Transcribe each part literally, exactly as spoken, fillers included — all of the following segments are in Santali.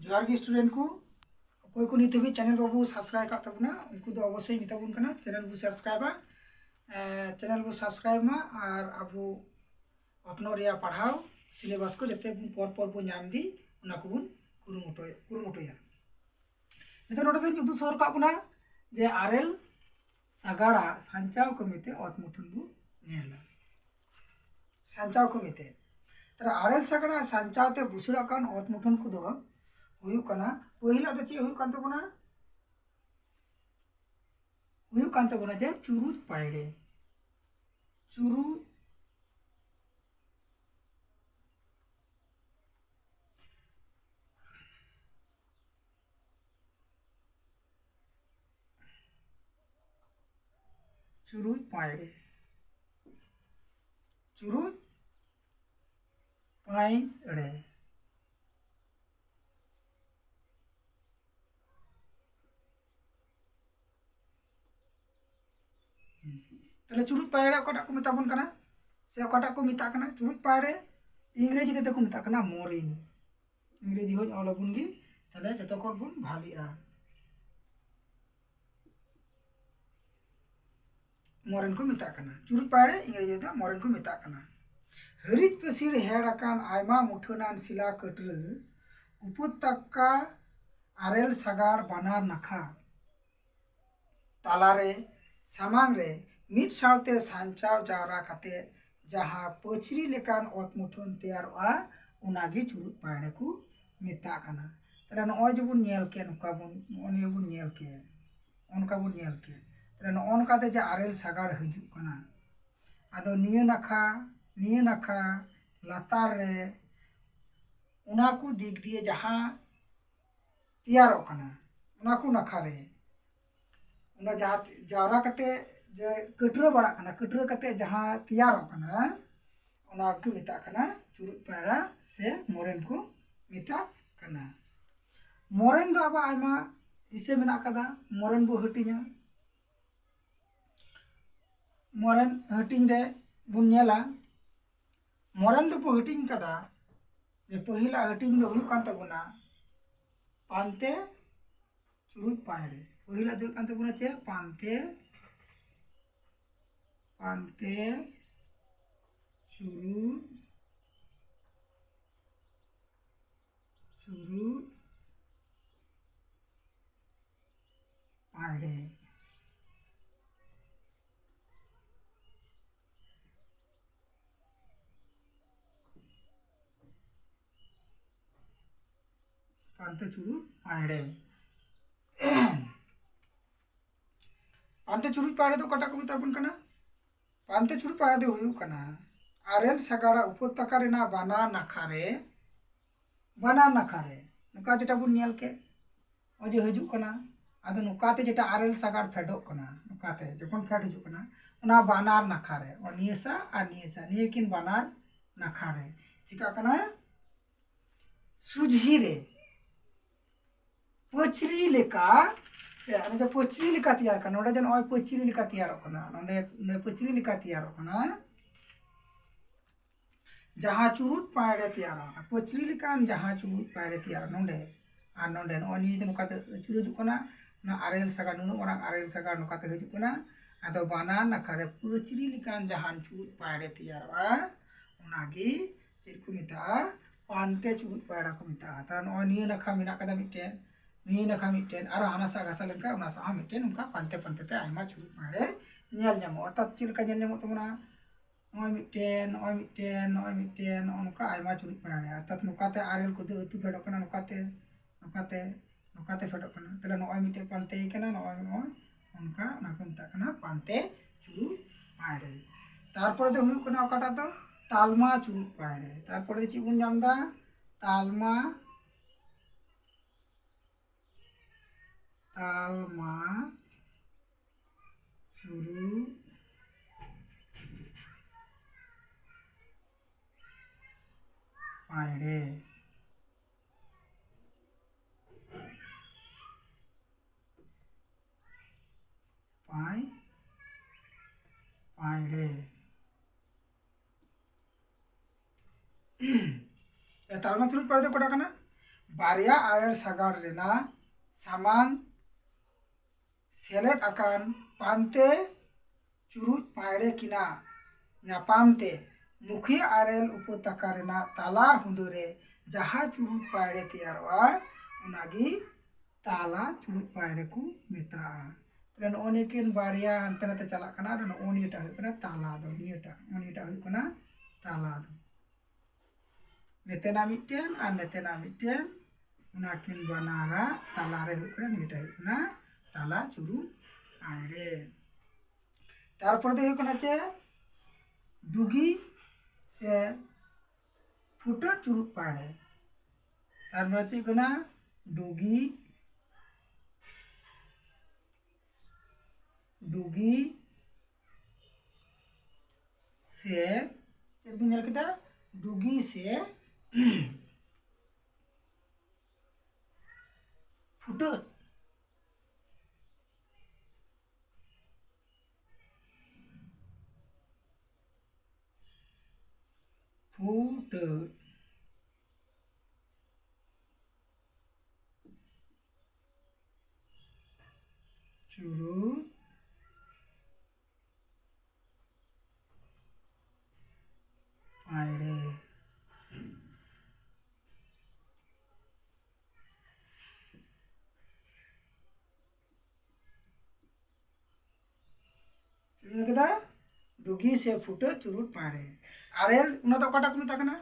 ᱡᱚᱦᱟᱨ ᱜᱮ student ᱠᱚ, ᱚᱠᱚᱭ ᱠᱚ ᱱᱤᱛ ᱦᱟᱹᱵᱤᱡ channel ᱵᱟᱵᱚ subscribe ᱟᱠᱟᱫ ᱛᱟᱵᱚᱱᱟ, ᱩᱱᱠᱩ ᱫᱚ ᱚᱵᱚᱥᱥᱳᱭ ᱢᱮᱛᱟ ᱵᱚᱱ ᱠᱟᱱᱟ channel ᱵᱚ subscribeᱟ᱾ ᱮᱸ, channel ᱵᱚ subscribe ᱢᱟ ᱟᱨ ᱟᱵᱚ ᱚᱛᱱᱚᱜ ᱨᱮᱭᱟᱜ ᱯᱟᱲᱦᱟᱣ syllabus ᱠᱚ ᱡᱟᱛᱮ ᱵᱚᱱ ᱯᱚᱨ ᱯᱚᱨ ᱵᱚ ᱧᱟᱢ ᱤᱫᱤ, ᱚᱱᱟ ᱠᱚᱵᱚᱱ ᱠᱩᱨᱩᱢᱩᱴᱩᱭ-, ᱠᱩᱨᱩᱢᱩᱴᱩᱭᱟ᱾ ᱱᱤᱛᱚᱜ ᱱᱚᱰᱮ ᱫᱚᱧ ᱩᱫᱩᱜ ᱥᱚᱫᱚᱨ ᱠᱟᱜ ᱵᱚᱱᱟ ᱡᱮ ᱟᱨᱮᱞ ᱥᱟᱜᱟᱲᱟᱜ ᱥᱟᱧᱪᱟᱣ ᱠᱟᱹᱢᱤᱛᱮ ᱚᱛ ᱢᱩᱴᱷᱟᱹᱱ ᱵᱚ ᱧᱮᱞᱟ᱾ ᱥᱟᱧᱪᱟᱣ ᱠᱟᱹᱢᱤᱛᱮ᱾ ᱛᱟᱦᱞᱮ ᱟᱨᱮᱞ ᱥᱟᱜᱟᱲᱟᱜ ᱥᱟᱧᱪᱟᱣ ᱛᱮ ᱵᱩᱥᱟᱹᱲ ᱟᱠᱟᱱ ᱚᱛ ᱢᱩᱴᱷᱟᱹᱱ ᱠᱚᱫᱚ ᱦᱩᱭᱩᱜ ᱠᱟᱱᱟ, ᱯᱟᱹᱦᱤᱞᱟᱜ ᱫᱚ ᱪᱮᱫ ᱦᱩᱭᱩᱜ ᱠᱟᱱ ᱛᱟᱵᱚᱱᱟ? ᱦᱩᱭᱩᱜ ᱠᱟᱱ ᱛᱟᱵᱚᱱᱟ ᱡᱮ ᱪᱩᱨᱩᱡ ᱯᱟᱭᱲᱮ᱾ ᱪᱩᱨᱩᱡ ᱪᱩᱨᱩᱡ ᱯᱟᱭᱲᱮ᱾ ᱪᱩᱨᱩᱡ ᱯᱟᱭᱲᱮ᱾ ᱛᱟᱦᱞᱮ ᱪᱩᱨᱩᱡ ᱯᱟᱭᱲᱮ ᱚᱠᱟᱴᱟᱜ ᱠᱚ ᱢᱮᱛᱟ ᱵᱚᱱ ᱠᱟᱱᱟ, ᱥᱮ ᱚᱠᱟᱴᱟᱜ ᱠᱚ ᱢᱮᱛᱟᱜ ᱠᱟᱱᱟ ᱪᱩᱨᱩᱡ ᱯᱟᱭᱲᱮ? ᱤᱝᱨᱮᱡᱤ ᱛᱮᱫᱚ ᱠᱚ ᱢᱮᱛᱟᱜ ᱠᱟᱱᱟ ᱢᱚᱨᱤᱱ᱾ ᱤᱝᱨᱮᱡᱤ ᱦᱚᱸᱧ ᱚᱞ ᱟᱵᱚᱱ ᱜᱮ, ᱛᱟᱦᱞᱮ ᱡᱚᱛᱚ ᱠᱷᱚᱱ ᱵᱚᱱ ᱵᱷᱟᱞᱤᱜᱼᱟ᱾ ᱢᱚᱨᱮᱱ ᱠᱚ ᱢᱮᱛᱟᱜ ᱠᱟᱱᱟ᱾ ᱪᱩᱨᱩᱡ ᱯᱟᱭᱲᱮ ᱤᱝᱨᱮᱡᱤ ᱛᱮ ᱢᱚᱨᱮᱱ ᱠᱚ ᱢᱮᱛᱟᱜ ᱠᱟᱱᱟ᱾ ᱦᱟᱹᱨᱤᱡ ᱯᱟᱹᱥᱤᱨ ᱦᱮᱲ ᱟᱠᱟᱱ ᱟᱭᱢᱟ ᱢᱩᱴᱷᱟᱹᱱᱟᱱ ᱥᱤᱞᱟ ᱠᱟᱹᱴᱨᱟᱹ ᱩᱯᱚᱛᱟᱠᱟ ᱟᱨᱮᱞ ᱥᱟᱜᱟᱲ ᱵᱟᱱᱟᱨ ᱱᱟᱠᱷᱟ ᱛᱟᱞᱟᱨᱮ ᱥᱟᱢᱟᱝ ᱨᱮ ᱢᱤᱫ ᱥᱟᱶᱛᱮ ᱥᱟᱧᱪᱟᱣ ᱡᱟᱣᱨᱟ ᱠᱟᱛᱮ ᱡᱟᱦᱟᱸ ᱯᱟᱹᱪᱨᱤ ᱞᱮᱠᱟᱱ ᱚᱛ ᱢᱩᱴᱷᱟᱹᱱ ᱛᱮᱭᱟᱨᱚᱜᱼᱟ, ᱚᱱᱟᱜᱮ ᱪᱩᱨᱩᱡ ᱯᱟᱭᱲᱮ ᱠᱚ ᱢᱮᱛᱟᱜ ᱠᱟᱱᱟ᱾ ᱛᱟᱦᱞᱮ ᱱᱚᱜᱼᱚᱭ ᱡᱮᱵᱚᱱ ᱧᱮᱞ ᱠᱮᱫ, ᱱᱚᱝᱠᱟ ᱵᱚᱱ, ᱱᱚᱜᱼᱚ ᱱᱤᱭᱟᱹ ᱵᱚᱱ ᱧᱮᱞ ᱠᱮᱫ, ᱚᱱᱠᱟ ᱵᱚᱱ ᱧᱮᱞ ᱠᱮᱫ᱾ ᱛᱟᱦᱞᱮ ᱱᱚᱜᱼᱚ ᱱᱚᱝᱠᱟᱛᱮ ᱡᱮ ᱟᱨᱮᱞ ᱥᱟᱜᱟᱲ ᱦᱤᱡᱩᱜ ᱠᱟᱱᱟ, ᱟᱫᱚ ᱱᱤᱭᱟᱹ ᱱᱟᱠᱷᱟ, ᱱᱤᱭᱟᱹ ᱱᱟᱠᱷᱟ ᱞᱟᱛᱟᱨ ᱨᱮ ᱚᱱᱟ ᱠᱚ ᱫᱤᱠ ᱫᱤᱭᱮ ᱡᱟᱦᱟᱸ ᱛᱮᱭᱟᱨᱚᱜ ᱠᱟᱱᱟ, ᱚᱱᱟ ᱠᱚ ᱱᱟᱠᱷᱟ ᱨᱮ, ᱚᱱᱟ ᱡᱟᱦᱟᱸ ᱡᱟᱣᱨᱟ ᱠᱟᱛᱮ ᱡᱮ ᱠᱟᱹᱴᱨᱟᱹ ᱵᱟᱲᱟᱜ ᱠᱟᱱᱟ, ᱠᱟᱹᱴᱨᱟᱹ ᱠᱟᱛᱮ ᱡᱟᱦᱟᱸ ᱛᱮᱭᱟᱨᱚᱜ ᱠᱟᱱᱟ, ᱚᱱᱟ ᱠᱚ ᱢᱮᱛᱟᱜ ᱠᱟᱱᱟ ᱪᱩᱨᱩᱡ ᱯᱟᱭᱲᱟ ᱥᱮ ᱢᱚᱨᱮᱱ ᱠᱚ ᱢᱮᱛᱟᱜ ᱠᱟᱱᱟ᱾ ᱢᱚᱨᱮᱱ ᱫᱚ ᱟᱵᱚ ᱟᱭᱢᱟ ᱦᱤᱥᱟᱹ ᱢᱮᱱᱟᱜ ᱠᱟᱫᱟ, ᱢᱚᱨᱮᱱ ᱵᱚ ᱦᱟᱹᱴᱤᱧᱟ᱾ ᱢᱚᱨᱮᱱ ᱦᱟᱹᱴᱤᱧ ᱨᱮ ᱵᱚᱱ ᱧᱮᱞᱟ, ᱢᱚᱨᱮᱱ ᱫᱚᱠᱚ ᱦᱟᱹᱴᱤᱧ ᱠᱟᱫᱟ, ᱡᱮ ᱯᱟᱹᱦᱤᱞᱟᱜ ᱦᱟᱹᱴᱤᱧ ᱫᱚ ᱦᱩᱭᱩᱜ ᱠᱟᱱ ᱛᱟᱵᱚᱱᱟ ᱯᱟᱱᱛᱮ ᱪᱩᱲᱩᱡ ᱯᱟᱭᱲᱮ᱾ ᱯᱟᱹᱦᱤᱞᱟᱜ ᱫᱚ ᱦᱩᱭᱩᱜ ᱠᱟᱱ ᱛᱟᱵᱚᱱᱟ ᱪᱮᱫ? ᱯᱟᱱᱛᱮ, ᱯᱟᱱᱛᱮ ᱪᱩᱲᱩᱡ, ᱪᱩᱲᱩᱡ ᱯᱟᱭᱲᱮ᱾ ᱯᱟᱱᱛᱮ ᱪᱩᱲᱩᱡ ᱯᱟᱭᱲᱮ᱾ ᱯᱟᱱᱛᱮ ᱪᱩᱲᱩᱡ ᱯᱟᱭᱲᱮ ᱫᱚ ᱚᱠᱟᱴᱟᱜ ᱠᱚ ᱢᱮᱛᱟ ᱵᱚᱱ ᱠᱟᱱᱟ? ᱯᱟᱱᱛᱮ ᱪᱩᱲᱩᱡ ᱯᱟᱭᱲᱮ ᱫᱚ ᱦᱩᱭᱩᱜ ᱠᱟᱱᱟ ᱟᱨᱮᱞ ᱥᱟᱜᱟᱲᱟ ᱩᱯᱚᱛᱟᱠᱟ ᱨᱮᱱᱟᱜ ᱵᱟᱱᱟᱨ ᱱᱟᱠᱷᱟ ᱨᱮ, ᱵᱟᱱᱟᱨ ᱱᱟᱠᱷᱟ ᱨᱮ ᱱᱚᱝᱠᱟ ᱡᱮᱴᱟ ᱵᱚᱱ ᱧᱮᱞ ᱠᱮᱫ, ᱱᱚᱜᱼᱚᱭ ᱡᱮ ᱦᱤᱡᱩᱜ ᱠᱟᱱᱟ, ᱟᱫᱚ ᱱᱚᱝᱠᱟᱛᱮ ᱡᱮᱴᱟ ᱟᱨᱮᱞ ᱥᱟᱜᱟᱲ ᱯᱷᱮᱰᱚᱜ ᱠᱟᱱᱟ, ᱱᱚᱝᱠᱟᱛᱮ ᱡᱚᱠᱷᱚᱱ ᱯᱷᱮᱰ ᱦᱤᱡᱩᱜ ᱠᱟᱱᱟ, ᱚᱱᱟ ᱵᱟᱱᱟᱨ ᱱᱟᱠᱷᱟ ᱨᱮ, ᱚ, ᱱᱤᱭᱟᱹ ᱥᱟ ᱟᱨ ᱱᱤᱭᱟᱹ ᱥᱟ, ᱱᱤᱭᱟᱹ ᱠᱤᱱ ᱵᱟᱱᱟᱨ ᱱᱟᱠᱷᱟ ᱨᱮ ᱪᱤᱠᱟᱹᱜ ᱠᱟᱱᱟ? ᱥᱩᱡᱷᱤ ᱨᱮ ᱯᱟᱹᱪᱨᱤ ᱞᱮᱠᱟ, ᱮ, ᱚᱱᱮ ᱡᱮ ᱯᱟᱹᱪᱨᱤ ᱞᱮᱠᱟ ᱛᱮᱭᱟᱨ ᱠᱟᱱᱟ, ᱱᱚᱰᱮ ᱡᱮ ᱱᱚᱜᱼᱚᱭ ᱯᱟᱹᱪᱨᱤ ᱞᱮᱠᱟ ᱛᱮᱭᱟᱨᱚᱜ ᱠᱟᱱᱟ, ᱱᱚᱰᱮ, ᱱᱚᱰᱮ ᱯᱟᱹᱪᱨᱤ ᱞᱮᱠᱟ ᱛᱮᱭᱟᱨᱚᱜ ᱠᱟᱱᱟ, ᱡᱟᱦᱟᱸ ᱪᱩᱨᱩᱡ ᱯᱟᱭᱲᱮ ᱛᱮᱭᱟᱨᱟ, ᱯᱟᱹᱪᱨᱤ ᱞᱮᱠᱟᱱ ᱡᱟᱦᱟᱸ ᱪᱩᱨᱩᱡ ᱯᱟᱭᱲᱮ ᱛᱮᱭᱟᱨᱟ ᱱᱚᱰᱮ, ᱟᱨ ᱱᱚᱰᱮ ᱱᱚᱜᱼᱚᱭ ᱱᱤᱭᱟᱹ ᱫᱚ ᱱᱚᱝᱠᱟᱛᱮ ᱟᱹᱪᱩᱨ ᱦᱤᱡᱩᱜ ᱠᱟᱱᱟ, ᱚᱱᱟ ᱟᱨᱮᱞ ᱥᱟᱜᱟᱲ, ᱱᱩᱱᱟᱹᱜ ᱢᱟᱨᱟᱝ ᱟᱨᱮᱞ ᱥᱟᱜᱟᱲ ᱱᱚᱝᱠᱟᱛᱮ ᱦᱤᱡᱩᱜ ᱠᱟᱱᱟ᱾ ᱟᱫᱚ ᱵᱟᱱᱟᱨ ᱱᱟᱠᱷᱟ ᱨᱮ ᱯᱟᱹᱪᱨᱤ ᱞᱮᱠᱟᱱ ᱡᱟᱦᱟᱱ ᱪᱩᱨᱩᱡ ᱯᱟᱭᱲᱮ ᱛᱮᱭᱟᱨᱚᱜᱼᱟ, ᱚᱱᱟᱜᱮ ᱪᱮᱫ ᱠᱚ ᱢᱮᱛᱟᱜᱼᱟ? ᱯᱟᱱᱛᱮ ᱪᱩᱨᱩᱡ ᱯᱟᱭᱲᱟ ᱠᱚ ᱢᱮᱛᱟᱜᱼᱟ᱾ ᱛᱟᱦᱞᱮ ᱱᱚᱜᱼᱚᱭ ᱱᱤᱭᱟᱹ ᱱᱟᱠᱷᱟ ᱢᱮᱱᱟᱜ ᱠᱟᱫᱟ ᱢᱤᱫᱴᱮᱱ, ᱱᱤᱭᱟᱹ ᱱᱟᱠᱷᱟ ᱢᱤᱫᱴᱮᱱ, ᱟᱨᱚ ᱦᱟᱱᱟ ᱥᱟᱜ ᱜᱷᱟᱥᱟᱣ ᱞᱮᱱᱠᱷᱟᱱ ᱚᱱᱟ ᱥᱟᱜ ᱦᱚᱸ ᱢᱤᱫᱴᱮᱱ, ᱚᱱᱠᱟ ᱯᱟᱱᱛᱮ ᱯᱟᱱᱛᱮ ᱛᱮ ᱟᱭᱢᱟ ᱪᱩᱨᱩᱡ ᱯᱟᱭᱲᱮ ᱧᱮᱞ ᱧᱟᱢᱚᱜᱼᱟ᱾ ᱚᱨᱛᱷᱟᱛ ᱪᱮᱫ ᱞᱮᱠᱟ ᱧᱮᱞ ᱧᱟᱢᱚᱜ ᱛᱟᱵᱚᱱᱟ? ᱱᱚᱜᱼᱚᱭ ᱢᱤᱫᱴᱮᱱ, ᱱᱚᱜᱼᱚᱭ ᱢᱤᱫᱴᱮᱱ, ᱱᱚᱜᱼᱚᱭ ᱢᱤᱫᱴᱮᱱ, ᱱᱚᱜᱼᱚ ᱱᱚᱝᱠᱟ ᱟᱭᱢᱟ ᱪᱩᱨᱩᱡ ᱯᱟᱭᱲᱮ᱾ ᱚᱨᱛᱷᱟᱛ ᱱᱚᱝᱠᱟᱛᱮ ᱟᱨᱮᱞ ᱠᱚᱫᱚ ᱟᱹᱛᱩ ᱯᱷᱮᱰᱚᱜ ᱠᱟᱱᱟ, ᱱᱚᱝᱠᱟᱛᱮ, ᱱᱚᱝᱠᱟᱛᱮ, ᱱᱚᱝᱠᱟᱛᱮ ᱯᱷᱮᱰᱚᱜ ᱠᱟᱱᱟ᱾ ᱛᱟᱦᱞᱮ ᱱᱚᱜᱼᱚᱭ ᱢᱤᱫᱴᱮᱱ ᱯᱟᱱᱛᱮ ᱠᱟᱱᱟ, ᱱᱚᱜᱼᱚᱭ, ᱱᱚᱜᱼᱚᱭ ᱚᱱᱠᱟ, ᱚᱱᱟ ᱠᱚ ᱢᱮᱛᱟᱜ ᱠᱟᱱᱟ ᱯᱟᱱᱛᱮ ᱪᱩᱨᱩᱡ ᱯᱟᱭᱲᱮ᱾ ᱛᱟᱨᱯᱚᱨᱮ ᱫᱚ ᱦᱩᱭᱩᱜ ᱠᱟᱱᱟ ᱚᱠᱟᱴᱟᱜ ᱫᱚ? ᱛᱟᱞᱢᱟ ᱪᱩᱨᱩᱡ ᱯᱟᱭᱲᱮ᱾ ᱛᱟᱨᱯᱚᱨᱮ ᱫᱚ ᱪᱮᱫ ᱵᱚᱱ ᱧᱟᱢ ᱮᱫᱟ? ᱛᱟᱞᱢᱟ, ᱛᱟᱞᱢᱟ ᱪᱩᱨᱩᱡ ᱯᱟᱭᱲᱮ᱾ ᱯᱟᱭ, ᱯᱟᱭᱲᱮ᱾ ᱮ, ᱛᱟᱞᱢᱟ ᱪᱩᱨᱩᱡ ᱯᱟᱭᱲᱮ ᱫᱚ ᱚᱠᱟᱴᱟᱜ ᱠᱟᱱᱟ? ᱵᱟᱨᱭᱟ ᱟᱨᱮᱞ ᱥᱟᱜᱟᱲ ᱨᱮᱱᱟᱜ ᱥᱟᱢᱟᱝ ᱥᱮᱞᱮᱫ ᱟᱠᱟᱱ ᱯᱟᱱᱛᱮ ᱪᱩᱨᱩᱡ ᱯᱟᱭᱲᱮ ᱠᱤᱱᱟ ᱧᱟᱯᱟᱢ ᱛᱮ ᱢᱩᱠᱷᱤᱭᱟᱹ ᱟᱨᱮᱞ ᱩᱯᱚᱛᱟᱠᱟ ᱨᱮᱱᱟᱜ ᱛᱟᱞᱟ ᱦᱩᱸᱫᱟᱹ ᱨᱮ ᱡᱟᱦᱟᱸ ᱪᱩᱨᱩᱡ ᱯᱟᱭᱲᱮ ᱛᱮᱭᱟᱨᱚᱜᱼᱟ, ᱚᱱᱟᱜᱮ ᱛᱟᱞᱟ ᱪᱩᱨᱩᱡ ᱯᱟᱭᱲᱮ ᱠᱚ ᱢᱮᱛᱟᱜᱼᱟ᱾ ᱛᱟᱦᱞᱮ ᱱᱚᱜᱼᱚ ᱱᱤᱭᱟᱹ ᱠᱤᱱ ᱵᱟᱨᱭᱟ ᱦᱟᱱᱛᱮ ᱱᱟᱛᱮ ᱪᱟᱞᱟᱜ ᱠᱟᱱᱟ, ᱟᱫᱚ ᱱᱚᱜᱼᱚ ᱱᱤᱭᱟᱹᱴᱟᱜ ᱦᱩᱭᱩᱜ ᱠᱟᱱᱟ ᱛᱟᱞᱟ ᱫᱚ, ᱱᱤᱭᱟᱹᱴᱟᱜ, ᱱᱚᱜᱼᱚ ᱱᱤᱭᱟᱹᱴᱟᱜ ᱦᱩᱭᱩᱜ ᱠᱟᱱᱟ ᱛᱟᱞᱟ ᱫᱚ᱾ ᱱᱮᱛᱮᱱᱟᱜ ᱢᱤᱫᱴᱮᱱ ᱟᱨ ᱱᱮᱛᱮᱱᱟᱜ ᱢᱤᱫᱴᱮᱱ, ᱚᱱᱟ ᱠᱤᱱ ᱵᱟᱱᱟᱨᱟᱜ ᱛᱟᱞᱟᱨᱮ ᱦᱩᱭᱩᱜ ᱠᱟᱱᱟ, ᱱᱤᱭᱟᱹᱴᱟᱜ ᱦᱩᱭᱩᱜ ᱠᱟᱱᱟ ᱛᱟᱞᱟ ᱪᱩᱨᱩᱡ ᱯᱟᱭᱲᱮ᱾ ᱛᱟᱨᱯᱚᱨᱮ ᱫᱚ ᱦᱩᱭᱩᱜ ᱠᱟᱱᱟ ᱪᱮ ᱰᱩᱜᱤ ᱥᱮ ᱯᱷᱩᱴᱟᱹᱜ ᱪᱩᱨᱩᱡ ᱯᱟᱭᱲᱮ᱾ ᱛᱟᱨᱯᱚᱨᱮ ᱪᱮᱫ ᱠᱟᱱᱟ? ᱰᱩᱜᱤ, ᱰᱩᱜᱤ ᱥᱮ, ᱪᱮᱫ ᱵᱚᱱ ᱧᱮᱞ ᱠᱮᱫᱟ? ᱰᱩᱜᱤ ᱥᱮ ᱯᱷᱩᱴᱟᱹᱜ, ᱯᱷᱩᱴᱟᱹᱜ ᱪᱩᱨᱩᱡ ᱯᱟᱭᱲᱮ᱾ ᱪᱮᱫ ᱤᱧ ᱞᱟᱹᱭ ᱠᱮᱫᱟ? ᱰᱩᱜᱤ ᱥᱮ ᱯᱷᱩᱴᱟᱹᱜ ᱪᱩᱨᱩᱡ ᱯᱟᱭᱲᱮ᱾ ᱟᱨᱮᱞ, ᱚᱱᱟ ᱫᱚ ᱚᱠᱟᱴᱟᱜ ᱠᱚ ᱢᱮᱛᱟᱜ ᱠᱟᱱᱟ?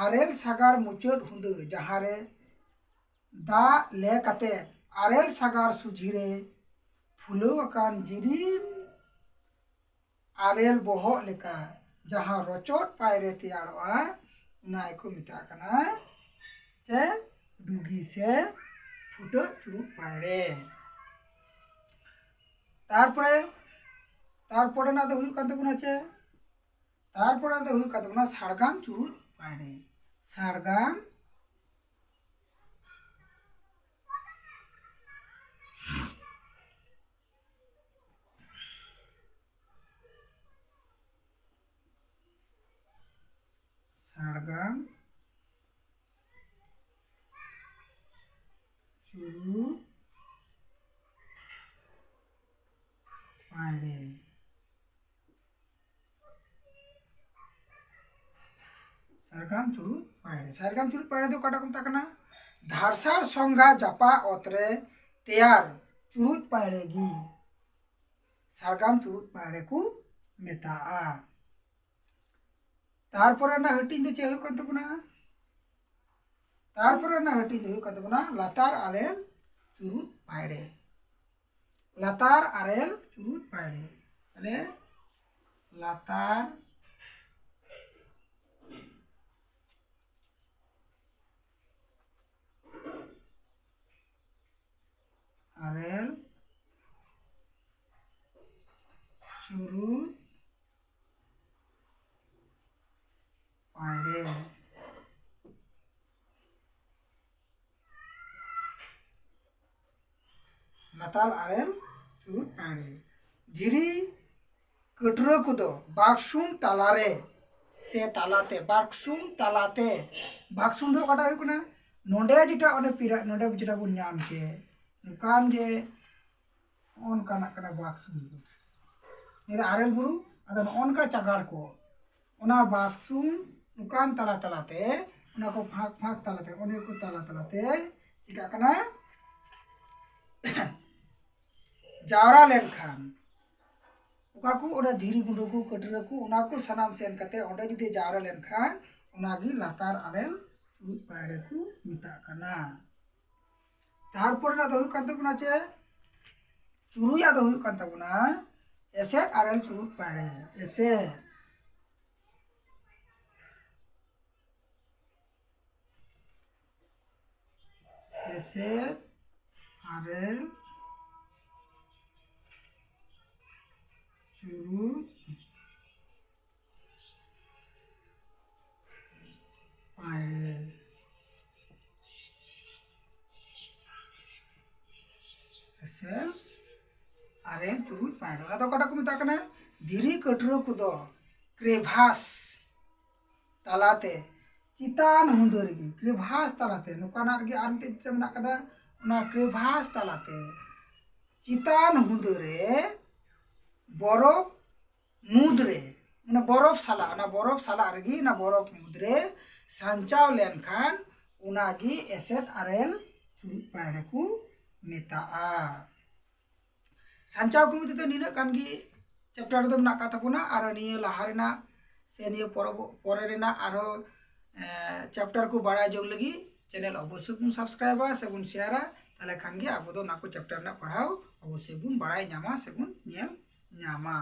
ᱟᱨᱮᱞ ᱥᱟᱜᱟᱲ ᱢᱩᱪᱟᱹᱫ ᱦᱩᱸᱫᱟᱹ, ᱡᱟᱦᱟᱸ ᱨᱮ ᱫᱟᱜ ᱞᱮ ᱠᱟᱛᱮ ᱟᱨᱮᱞ ᱥᱟᱜᱟᱲ ᱥᱩᱡᱷᱤ ᱨᱮ ᱯᱷᱩᱞᱟᱹᱣ ᱟᱠᱟᱱ ᱡᱤᱞᱤᱧ ᱟᱨᱮᱞ ᱵᱚᱦᱚᱜ ᱞᱮᱠᱟ ᱡᱟᱦᱟᱸ ᱨᱚᱪᱚᱫ ᱯᱟᱭᱨᱮ ᱛᱮᱭᱟᱨᱚᱜᱼᱟ, ᱚᱱᱟ ᱜᱮᱠᱚ ᱢᱮᱛᱟᱜ ᱠᱟᱱᱟ ᱪᱮ ᱰᱩᱜᱤ ᱥᱮ ᱯᱷᱩᱴᱟᱹᱜ ᱪᱩᱨᱩᱡ ᱯᱟᱭᱲᱮ᱾ ᱛᱟᱨᱯᱚᱨᱮ, ᱛᱟᱨᱯᱚᱨᱮᱱᱟᱜ ᱫᱚ ᱦᱩᱭᱩᱜ ᱠᱟᱱ ᱛᱟᱵᱚᱱᱟ ᱪᱮ, ᱛᱟᱨᱯᱚᱨᱮ ᱫᱚ ᱦᱩᱭᱩᱜ ᱠᱟᱱ ᱛᱟᱵᱚᱱᱟ ᱥᱟᱲᱜᱟᱢ ᱪᱩᱨᱩᱡ ᱯᱟᱭᱲᱮ᱾ ᱥᱟᱲᱜᱟᱢ ᱥᱟᱲᱜᱟᱢ ᱪᱩᱨᱩᱡ ᱯᱟᱭᱲᱮ᱾ ᱥᱟᱨᱜᱟᱢ ᱪᱩᱨᱩᱡ ᱯᱟᱭᱲᱮ᱾ ᱥᱟᱨᱜᱟᱢ ᱪᱩᱨᱩᱡ ᱯᱟᱭᱲᱮ ᱫᱚ ᱚᱠᱟᱴᱟᱜ ᱠᱚ ᱢᱮᱛᱟᱜ ᱠᱟᱱᱟ? ᱫᱷᱟᱲᱥᱟᱲ ᱥᱚᱸᱜᱷᱟ ᱡᱟᱯᱟᱜ ᱚᱛ ᱨᱮ ᱛᱮᱭᱟᱨ ᱪᱩᱨᱩᱡ ᱯᱟᱭᱲᱮ ᱜᱮ ᱥᱟᱨᱜᱟᱢ ᱪᱩᱨᱩᱡ ᱯᱟᱭᱲᱮ ᱠᱚ ᱢᱮᱛᱟᱜᱼᱟ᱾ ᱛᱟᱨᱯᱚᱨᱮ ᱨᱮᱱᱟᱜ ᱦᱟᱹᱴᱤᱧ ᱫᱚ ᱪᱮᱫ ᱦᱩᱭᱩᱜ ᱠᱟᱱ ᱛᱟᱵᱚᱱᱟ? ᱛᱟᱨᱯᱚᱨᱮ ᱨᱮᱱᱟᱜ ᱦᱟᱹᱴᱤᱧ ᱫᱚ ᱦᱩᱭᱩᱜ ᱠᱟᱱ ᱛᱟᱵᱚᱱᱟ ᱞᱟᱛᱟᱨ ᱟᱨᱮᱞ ᱪᱩᱨᱩᱡ ᱯᱟᱭᱲᱮ᱾ ᱞᱟᱛᱟᱨ ᱟᱨᱮᱞ ᱪᱩᱨᱩᱡ ᱯᱟᱭᱲᱮ᱾ ᱛᱟᱦᱞᱮ ᱞᱟᱛᱟᱨ ᱟᱨᱮᱞ ᱪᱩᱨᱩᱡ ᱯᱟᱭᱲᱮ᱾ ᱞᱟᱛᱟᱨ ᱟᱨᱮᱞ ᱪᱩᱨᱩᱡ ᱯᱟᱭᱲᱮ᱾ ᱫᱷᱤᱨᱤ ᱠᱟᱹᱴᱨᱟᱹ ᱠᱚᱫᱚ ᱵᱟᱠᱥᱩᱢ ᱛᱟᱞᱟᱨᱮ ᱥᱮ ᱛᱟᱞᱟᱛᱮ, ᱵᱟᱠᱥᱩᱢ ᱛᱟᱞᱟᱛᱮ᱾ ᱵᱟᱠᱥᱩᱢ ᱫᱚ ᱚᱠᱟᱴᱟᱜ ᱦᱩᱭᱩᱜ ᱠᱟᱱᱟ? ᱱᱚᱰᱮ ᱡᱮᱴᱟ ᱚᱱᱮ ᱯᱤᱨᱟ-, ᱱᱚᱰᱮ ᱡᱮᱴᱟ ᱵᱚᱱ ᱧᱟᱢ ᱠᱮᱫ, ᱱᱚᱝᱠᱟᱱ ᱡᱮ ᱱᱚᱜᱼᱚ ᱱᱚᱝᱠᱟᱱᱟᱜ ᱠᱟᱱᱟ ᱵᱟᱠᱥᱩᱢ ᱫᱚ᱾ ᱱᱤᱭᱟᱹ ᱫᱚ ᱟᱨᱮᱞ ᱵᱩᱨᱩ, ᱟᱫᱚ ᱱᱚᱜᱼᱚ ᱱᱚᱝᱠᱟ ᱪᱟᱜᱟᱲ ᱠᱚ, ᱚᱱᱟ ᱵᱟᱠᱥᱩᱢ ᱱᱚᱝᱠᱟᱱ ᱛᱟᱞᱟ ᱛᱟᱞᱟᱛᱮ, ᱚᱱᱟ ᱠᱚ ᱯᱷᱟᱸᱠ ᱯᱷᱟᱸᱠ ᱛᱟᱞᱟᱛᱮ, ᱚᱱᱟ ᱠᱚ ᱛᱟᱞᱟ ᱛᱟᱞᱟᱛᱮ ᱪᱤᱠᱟᱹᱜ ᱠᱟᱱᱟ? ᱡᱟᱣᱨᱟ ᱞᱮᱱᱠᱷᱟᱱ ᱚᱠᱟ ᱠᱚ ᱚᱸᱰᱮ ᱫᱷᱤᱨᱤ ᱜᱩᱸᱰᱟᱹ ᱠᱚ, ᱠᱟᱹᱴᱨᱟᱹ ᱠᱚ, ᱚᱱᱟ ᱠᱚ ᱥᱟᱱᱟᱢ ᱥᱮᱱ ᱠᱟᱛᱮ ᱚᱸᱰᱮ ᱡᱩᱫᱤ ᱡᱟᱣᱨᱟ ᱞᱮᱱᱠᱷᱟᱱ ᱚᱱᱟᱜᱮ ᱞᱟᱛᱟᱨ ᱟᱨᱮᱞ ᱪᱩᱨᱩᱡ ᱯᱟᱭᱲᱮ ᱠᱚ ᱢᱮᱛᱟᱜ ᱠᱟᱱᱟ᱾ ᱛᱟᱨᱯᱚᱨᱮ ᱨᱮᱱᱟᱜ ᱫᱚ ᱦᱩᱭᱩᱜ ᱠᱟᱱ ᱛᱟᱵᱚᱱᱟ ᱪᱮᱫ? ᱛᱩᱨᱩᱭᱟᱜ ᱫᱚ ᱦᱩᱭᱩᱜ ᱠᱟᱱ ᱛᱟᱵᱚᱱᱟ ᱮᱥᱮᱫ ᱟᱨᱮᱞ ᱪᱩᱨᱩᱡ ᱯᱟᱭᱲᱮ᱾ ᱮᱥᱮᱫ ᱮᱥᱮᱫ ᱟᱨᱮᱞ ᱪᱩᱨᱩᱡ ᱯᱟᱭᱲᱮ᱾ ᱮᱥᱮᱫ ᱟᱨᱮᱞ ᱪᱩᱨᱩᱡ ᱯᱟᱭᱲᱮ᱾ ᱚᱱᱟ ᱫᱚ ᱚᱠᱟᱴᱟᱜ ᱠᱚ ᱢᱮᱛᱟᱜ ᱠᱟᱱᱟ? ᱫᱷᱤᱨᱤ ᱠᱟᱹᱴᱨᱟᱹ ᱠᱚᱫᱚ ᱠᱨᱮᱵᱷᱟᱥ ᱛᱟᱞᱟᱛᱮ, ᱪᱮᱛᱟᱱ ᱦᱩᱫᱟᱹ ᱨᱮᱜᱮ ᱠᱨᱮᱵᱷᱟᱥ ᱛᱟᱞᱟᱛᱮ, ᱱᱚᱝᱠᱟᱱᱟᱜ ᱨᱮᱜᱮ ᱟᱨ ᱢᱤᱫᱴᱮᱡ ᱪᱮᱫ ᱢᱮᱱᱟᱜ ᱠᱟᱫᱟ? ᱚᱱᱟ ᱠᱨᱮᱵᱷᱟᱥ ᱛᱟᱞᱟᱛᱮ ᱪᱮᱛᱟᱱ ᱦᱩᱫᱟᱹ ᱨᱮ ᱵᱚᱨᱚᱯᱷ ᱢᱩᱫᱽᱨᱮ, ᱚᱱᱟ ᱵᱚᱨᱚᱯᱷ ᱥᱟᱞᱟᱜ, ᱚᱱᱟ ᱵᱚᱨᱚᱯᱷ ᱥᱟᱞᱟᱜ ᱨᱮᱜᱮ, ᱚᱱᱟ ᱵᱚᱨᱚᱯᱷ ᱢᱩᱫᱽᱨᱮ ᱥᱟᱧᱪᱟᱣ ᱞᱮᱱᱠᱷᱟᱱ ᱚᱱᱟᱜᱮ ᱮᱥᱮᱫ ᱟᱨᱮᱞ ᱪᱩᱨᱩᱡ ᱯᱟᱭᱲᱮ ᱠᱚ ᱢᱮᱛᱟᱜᱼᱟ᱾ ᱥᱟᱧᱪᱟᱣ ᱠᱚ ᱢᱮᱱᱛᱮ ᱫᱚ ᱱᱤᱱᱟᱹᱜ ᱜᱟᱱ ᱜᱮ ᱪᱮᱯᱴᱟᱨ ᱨᱮᱫᱚ ᱢᱮᱱᱟᱜ ᱟᱠᱟᱫ ᱛᱟᱵᱚᱱᱟ᱾ ᱟᱨ ᱱᱤᱭᱟᱹ ᱞᱟᱦᱟ ᱨᱮᱱᱟᱜ ᱥᱮ ᱱᱤᱭᱟᱹ ᱯᱚᱨᱚᱵ-, ᱯᱚᱨᱮ ᱨᱮᱱᱟᱜ ᱟᱨᱦᱚᱸ, ᱮ, ᱪᱮᱯᱴᱟᱨ ᱠᱚ ᱵᱟᱲᱟᱭ ᱡᱚᱝ ᱞᱟᱹᱜᱤᱫ ᱪᱮᱱᱮᱞ ᱚᱵᱚᱥᱥᱳᱭ ᱵᱚᱱ ᱥᱟᱵᱥᱠᱨᱟᱭᱤᱵᱟ ᱥᱮᱵᱚᱱ ᱥᱮᱭᱟᱨᱟ, ᱛᱟᱦᱚᱞᱮ ᱠᱷᱟᱱ ᱜᱮ ᱟᱵᱚ ᱫᱚ ᱚᱱᱟ ᱠᱚ ᱪᱮᱯᱴᱟᱨ ᱨᱮᱱᱟᱜ ᱯᱟᱲᱦᱟᱣ ᱚᱵᱚᱥᱥᱳᱭ ᱵᱚᱱ ᱵᱟᱲᱟᱭ ᱧᱟᱢᱟ ᱥᱮᱵᱚᱱ ᱧᱮᱞ ᱧᱟᱢᱟ᱾